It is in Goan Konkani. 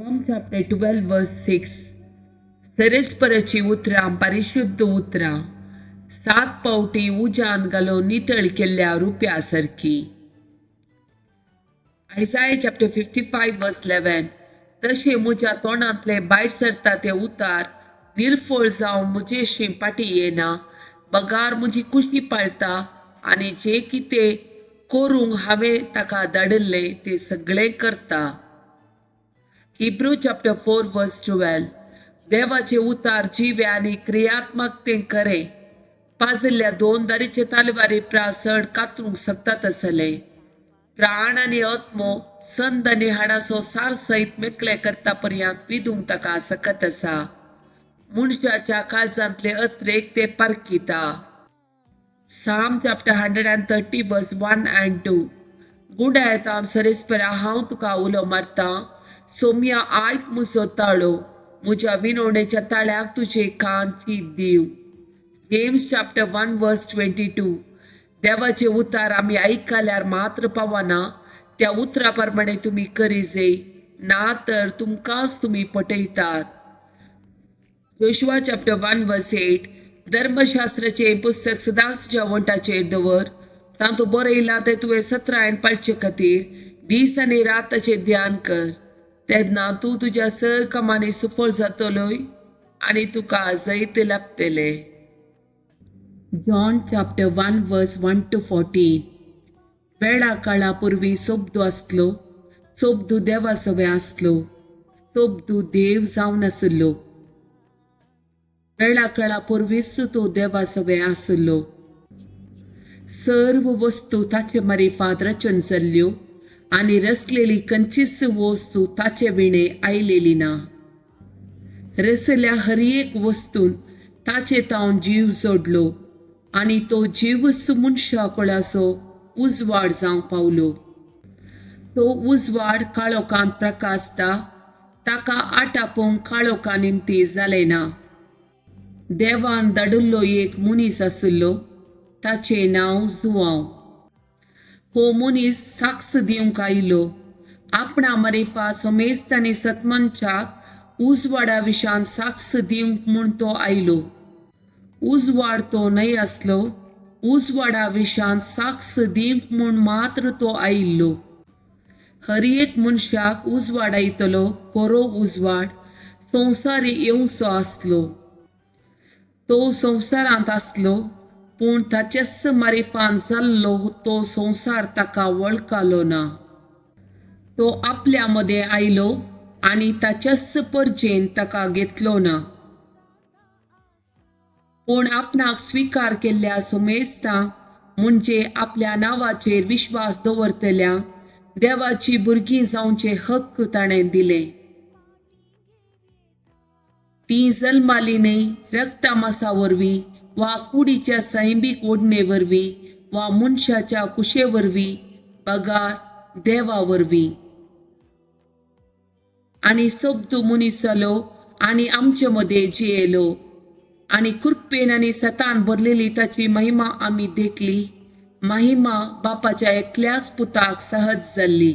Psalm chapter 12 verse 6. सरेस्पराची उतरां परिशुद्ध उतरां सात पावटी उज्यान घालून नितळ केल्ल्या रुप्या सारकी. Isaiah chapter 55 verse 11. तशें म्हज्या तोंडांतले भायर सरता ते उतार निर्फळ जावन म्हजेशी पाटी येना, बगार म्हजी कुशी पाळता आनी जें कितें करूंक हांवें ताका धाडिल्लें तें सगळें करता. Hebrew chapter 4 verse 12. देवाचे उतार जिवे आनी क्रियात्मक तें खरें पाजल्ल्या दोन दारीचे तालवारी प्रा चड कातरूंक शकता तसले प्राण आनी आत्मो संद आनी हाडाचो सार सयत मेकळे करता पर्यंत विदूंक ताका सकत आसा. मनशाच्या काळजांतले अत्रेक ते पारखिता. Psalm chapter 130 verse 1 and 2. गुंडायतान सरेस्परा हांव तुका उलो मारतां, सोम्या आयक म्हजो ताळो, म्हज्या विनवणेच्या ताळ्याक तुजे कान चीत दिव. James chapter 1 verse 22. देवाचे उतार आमी आयकल्यार मात्र पावना, त्या उतरा प्रमाणे तुमी करिजे, ना तर तुमकांच तुमी पटयतात. Joshua chapter 1 verse 8. धर्मशास्त्राचें पुस्तक सदांच तुज्या वंटाचेर दवर, तातूंत बरयलां तें तुवें सत्रायन पाळचे खातीर दीस आनी रात ताचें ध्यान कर, तेन्ना तूं तुज्या सर कामांनी सुफळ जातलोय आनी तुका जैत लाभतलें. John chapter 1 verse 1 to 14. वेळा काळा पूर्वी सोबदू आसलो, सोबदू देवा सवें आसलो, सोबदू देव जावन आसलो. वेळा काळा पूर्वीच तो देवा सवें आसलो. सर्व वस्तू ताचे मारिफात रचन जाल्ल्यो आनी रचलेली खंयचीच वस्तू ताचे विणे आयलेली ना. रचल्या हर एक वस्तून ताचे तावन जीव जोडलो आनी तो जीवच मनशा कुळाचो उजवाड जावंक पावलो. तो उजवाड काळोखांत प्रकाशता, ताका आटापूंक काळोखा निमती जालें ना. देवान धाडिल्लो एक मनीस आशिल्लो, ताचें नांव जुवांव. हो मनीस साक्ष दिवंक आयलो, आपणा मारिफात समेस्त आनी सतमनच्याक उजवाडा विशान साक्ष दिवंक म्हूण तो आयलो. उजवाड तो न्हय आसलो, उजवाडा विशान साक्ष दिवंक म्हूण मात्र तो आयिल्लो. हर एक मनशाक उजवाडायतलो खरो उजवाड संवसारी येवचो आसलो. तो संवसारांत आसलो, पूण ताचेच मारिफान जाल्लो तो संवसार ताका वळखलो ना. तो आपल्या मदें आयलो आनी ताच्याच परजेन ताका घेतलो ना. पूण आपणाक स्विकार केल्ल्या सुमेस्तांक, म्हणजे आपल्या नांवाचेर विश्वास दवरतल्यांक, देवाची भुरगीं जावचे हक्क ताणें दिले. ती जल्माली न्हय रक्तामासा वरवीं वा कुडीच्या सैमीक ओडणे वरवीं वा मनशाच्या कुशे वरवीं, बगार देवा वरवीं. आनी शब्द मनीस जालो आनी आमचे मदें जियेलो, आनी कृपेन आनी सतान भरलेली ताची महिमा आमी देखली, महिमा बापाच्या एकल्याच पुताक सहज जाल्ली.